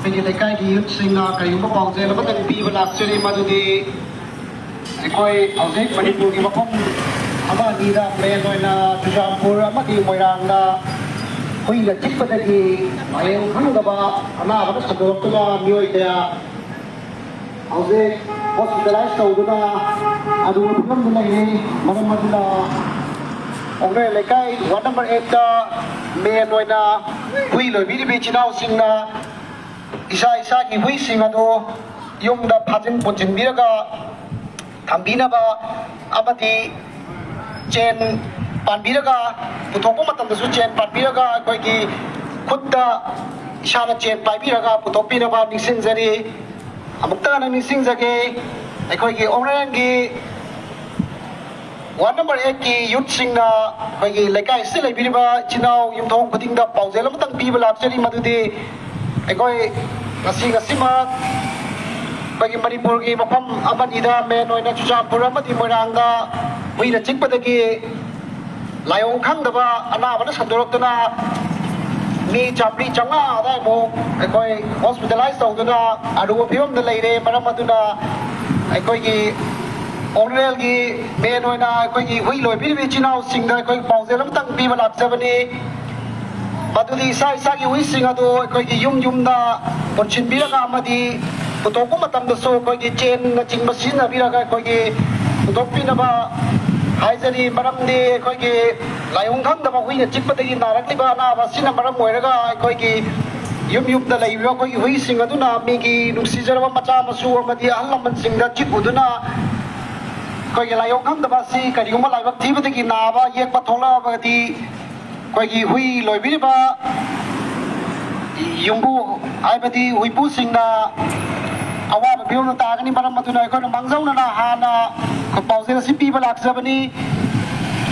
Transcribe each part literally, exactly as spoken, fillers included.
ꯑꯩꯒꯤ ꯂꯩꯀꯥꯏꯒꯤ ꯌꯨꯠꯁꯤꯡꯅ ꯀꯔꯤꯒꯨꯝꯕ ꯄꯥꯎꯖꯦꯜ ꯑꯃꯇꯪ ꯄꯤꯕ ꯂꯥꯛꯆꯔꯤ, ꯃꯗꯨꯗꯤ ꯑꯩꯈꯣꯏ ꯍꯧꯖꯤꯛ ꯃꯅꯤꯄꯨꯔꯒꯤ ꯃꯐꯝ ꯑꯃ ꯑꯅꯤꯗ, ꯃꯦꯟ ꯑꯣꯏꯅ ꯆꯨꯔꯆꯥꯟꯄꯨꯔ ꯑꯃꯗꯤ ꯃꯣꯏꯔꯥꯡꯗ ꯍꯨꯏꯅ ꯆꯤꯛꯄꯗꯒꯤ ꯂꯥꯏꯑꯣꯡ ꯈꯪꯗꯕ ꯑꯅꯥꯕꯅ ꯁꯟꯗꯣꯔꯛꯇꯨꯅ ꯃꯤꯑꯣꯏ ꯀꯌꯥ ꯍꯧꯖꯤꯛ ꯍꯣꯁꯄꯤꯇꯥꯂꯥꯏꯁ ꯇꯧꯗꯨꯅ ꯑꯗꯨꯒ ꯐꯤꯕꯝꯗ ꯂꯩꯔꯤ꯫ ꯃꯔꯝ ꯑꯗꯨꯅ ꯑꯣꯛꯅꯔ ꯂꯩꯀꯥꯏ ꯋꯥꯔꯗ ꯅꯝꯕꯔ ꯑꯩꯠꯇ ꯃꯦꯟ ꯑꯣꯏꯅ ꯍꯨꯏ ꯂꯣꯏꯕꯤꯔꯤꯕ ꯏꯆꯤꯜ ꯏꯅꯥꯎꯁꯤꯡꯅ ꯏꯁꯥ ꯏꯁꯥꯒꯤ ꯍꯨꯏꯁꯤꯡ ꯑꯗꯨ ꯌꯨꯝꯗ ꯐꯥꯖꯤꯟ ꯄꯨꯟꯁꯤꯟꯕꯤꯔꯒ ꯊꯝꯕꯤꯅꯕ ꯑꯃꯗꯤ ꯆꯦꯟ ꯄꯥꯟꯕꯤꯔꯒ, ꯄꯨꯊꯣꯛꯄ ꯃꯇꯝꯗꯁꯨ ꯆꯦꯟ ꯄꯥꯟꯕꯤꯔꯒ ꯑꯩꯈꯣꯏꯒꯤ ꯈꯨꯠꯇ ꯏꯁꯥꯅ ꯆꯦꯟ ꯄꯥꯏꯕꯤꯔꯒ ꯄꯨꯊꯣꯛꯄꯤꯅꯕ ꯅꯤꯡꯁꯤꯡꯖꯔꯤ꯫ ꯑꯃꯨꯛꯇ ꯍꯟꯅ ꯅꯤꯡꯁꯤꯡꯖꯒꯦ, ꯑꯩꯈꯣꯏꯒꯤ ꯑꯣꯛꯅꯔꯦꯟꯒꯤ ꯋꯥꯔꯗ ꯅꯝꯕꯔ ꯑꯩꯠꯀꯤ ꯌꯨꯠꯁꯤꯡꯅ ꯑꯩꯈꯣꯏꯒꯤ ꯂꯩꯀꯥꯏ ꯑꯁꯤꯗ ꯂꯩꯕꯤꯔꯤꯕ ꯏꯆꯤꯟ ꯏꯅꯥꯎ ꯌꯨꯝꯊꯣꯡ ꯈꯨꯗꯤꯡꯗ ꯄꯥꯎꯖꯦꯜ ꯑꯃꯇꯪ ꯄꯤꯕ ꯂꯥꯛꯆꯔꯤ, ꯃꯗꯨꯗꯤ ꯑꯩꯈꯣꯏ ꯉꯁꯤ ꯉꯁꯤꯃꯛ ꯑꯩꯈꯣꯏꯒꯤ ꯃꯅꯤꯄꯨꯔꯒꯤ ꯃꯐꯝ ꯑꯃꯅꯤꯗ, ꯃꯦꯟ ꯑꯣꯏꯅ ꯆꯨꯔꯆꯥꯟꯄꯨꯔ ꯑꯃꯗꯤ ꯃꯣꯏꯔꯥꯡꯗ ꯍꯨꯏꯅ ꯆꯤꯛꯄꯗꯒꯤ ꯂꯥꯏꯑꯣꯡ ꯈꯪꯗꯕ ꯑꯅꯥꯕꯅ ꯁꯟꯗꯣꯔꯛꯇꯨꯅ ꯃꯤ ꯆꯥꯝꯃꯔꯤ ꯆꯥꯝꯃꯉꯥ ꯑꯗꯨꯋꯥꯏꯃꯨꯛ ꯑꯩꯈꯣꯏ ꯍꯣꯁꯄꯤꯇꯥꯂꯥꯏꯁ ꯇꯧꯗꯨꯅ ꯑꯔꯨꯕ ꯐꯤꯕꯝꯗ ꯂꯩꯔꯦ꯫ ꯃꯔꯝ ꯑꯗꯨꯅ ꯑꯩꯈꯣꯏꯒꯤ ꯑꯣꯛꯅꯔꯦꯟꯒꯤ ꯃꯦꯟ ꯑꯣꯏꯅ ꯑꯩꯈꯣꯏꯒꯤ ꯍꯨꯏ ꯂꯣꯏꯕꯤꯔꯤꯕ ꯏꯆꯤꯟ ꯏꯅꯥꯎꯁꯤꯡꯗ ꯑꯩꯈꯣꯏ ꯄꯥꯎꯖꯦꯜ ꯑꯃꯇꯪ ꯄꯤꯕ ꯂꯥꯛꯆꯕꯅꯤ꯫ ꯃꯗꯨꯗꯤ ꯏꯁꯥ ꯏꯁꯥꯒꯤ ꯍꯨꯏꯁꯤꯡ ꯑꯗꯨ ꯑꯩꯈꯣꯏꯒꯤ ꯌꯨꯝ ꯌꯨꯝꯗ ꯄꯨꯟꯁꯤꯟꯕꯤꯔꯒ ꯑꯃꯗꯤ ꯄꯨꯊꯣꯛꯄ ꯃꯇꯝꯗꯁꯨ ꯑꯩꯈꯣꯏꯒꯤ ꯆꯦꯟꯅꯆꯤꯡꯕ ꯁꯤꯖꯤꯟꯅꯕꯤꯔꯒ ꯑꯩꯈꯣꯏꯒꯤ ꯄꯨꯊꯣꯛꯄꯤꯅꯕ ꯍꯥꯏꯖꯔꯤ꯫ ꯃꯔꯝꯗꯤ ꯑꯩꯈꯣꯏꯒꯤ ꯂꯥꯏꯑꯣꯡ ꯈꯪꯗꯕ ꯍꯨꯏꯅ ꯆꯤꯛꯄꯗꯒꯤ ꯅꯥꯔꯛꯂꯤꯕ ꯑꯅꯥꯕ ꯑꯁꯤꯅ ꯃꯔꯝ ꯑꯣꯏꯔꯒ ꯑꯩꯈꯣꯏꯒꯤ ꯌꯨꯝ ꯌꯨꯝꯗ ꯂꯩꯔꯤꯕ ꯑꯩꯈꯣꯏꯒꯤ ꯍꯨꯏꯁꯤꯡ ꯑꯗꯨꯅ ꯃꯤꯒꯤ ꯅꯨꯡꯁꯤꯖꯔꯕ ꯃꯆꯥ ꯃꯁꯨ ꯑꯃꯗꯤ ꯑꯍꯜ ꯂꯃꯟꯁꯤꯡꯗ ꯆꯤꯛꯎꯗꯨꯅ ꯑꯩꯈꯣꯏꯒꯤ ꯂꯥꯏꯑꯣꯡ ꯈꯪꯗꯕ ꯑꯁꯤ ꯀꯔꯤꯒꯨꯝꯕ ꯂꯥꯏꯕꯛ ꯊꯤꯕꯗꯒꯤ ꯅꯥꯕ ꯌꯦꯛꯄ ꯊꯣꯛꯂꯛꯑꯕꯗꯤ ꯑꯩꯈꯣꯏꯒꯤ ꯍꯨꯏ ꯂꯣꯏꯕꯤꯔꯤꯕ ꯌꯨꯝꯕꯨ ꯍꯥꯏꯕꯗꯤ ꯍꯨꯏꯄꯨꯁꯤꯡꯅ ꯑꯋꯥꯕ ꯐꯤꯕꯝꯗ ꯇꯥꯒꯅꯤ꯫ ꯃꯔꯝ ꯑꯗꯨꯅ ꯑꯩꯈꯣꯏꯅ ꯃꯥꯡꯖꯧꯅꯅ ꯍꯥꯟꯅ ꯑꯩꯈꯣꯏ ꯄꯥꯎꯖꯦꯜ ꯑꯁꯤ ꯄꯤꯕ ꯂꯥꯛꯆꯕꯅꯤ꯫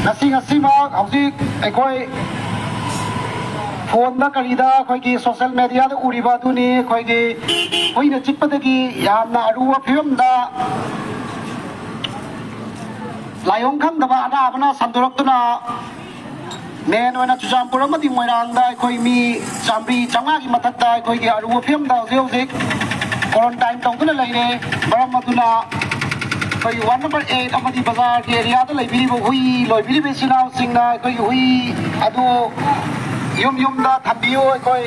ꯉꯁꯤ ꯉꯁꯤꯃꯛ ꯍꯧꯖꯤꯛ ꯑꯩꯈꯣꯏ ꯐꯣꯟꯗ ꯀꯔꯤꯗ ꯑꯩꯈꯣꯏꯒꯤ ꯁꯣꯁꯦꯜ ꯃꯦꯗꯤꯌꯥꯗ ꯎꯔꯤꯕ ꯑꯗꯨꯅꯤ꯫ ꯑꯩꯈꯣꯏꯒꯤ ꯍꯨꯏꯅ ꯆꯤꯛꯄꯗꯒꯤ ꯌꯥꯝꯅ ꯑꯔꯨꯕ ꯐꯤꯕꯝꯗ ꯂꯥꯏꯑꯣꯡ ꯈꯪꯗꯕ ꯑꯅꯥꯕꯅ ꯁꯟꯗꯣꯔꯛꯇꯨꯅ ꯃꯦꯟ ꯑꯣꯏꯅ ꯆꯨꯔꯆꯥꯟꯄꯨꯔ ꯑꯃꯗꯤ ꯃꯣꯏꯔꯥꯡꯗ ꯑꯩꯈꯣꯏ ꯃꯤ ꯆꯥꯝꯃꯔꯤ ꯆꯥꯝꯃꯉꯥꯒꯤ ꯃꯊꯛꯇ ꯑꯩꯈꯣꯏꯒꯤ ꯑꯔꯨꯕ ꯐꯤꯕꯝꯗ ꯍꯧꯖꯤꯛ ꯍꯧꯖꯤꯛ ꯀ꯭ꯋꯥꯔꯟꯇꯥꯏꯟ ꯇꯧꯗꯨꯅ ꯂꯩꯔꯦ꯫ ꯃꯔꯝ ꯑꯗꯨꯅ ꯑꯩꯈꯣꯏꯒꯤ ꯋꯥꯔꯗ ꯅꯝꯕꯔ ꯑꯩꯠ ꯑꯃꯗꯤ ꯕꯖꯥꯔꯒꯤ ꯑꯦꯔꯤꯌꯥꯗ ꯂꯩꯕꯤꯔꯤꯕ ꯍꯨꯏ ꯂꯣꯏꯕꯤꯔꯤꯕ ꯏꯆꯤꯟ ꯏꯅꯥꯎꯁꯤꯡꯅ ꯑꯩꯈꯣꯏꯒꯤ ꯍꯨꯏ ꯑꯗꯨ ꯌꯨꯝ ꯌꯨꯝꯗ ꯊꯝꯕꯤꯌꯨ꯫ ꯑꯩꯈꯣꯏ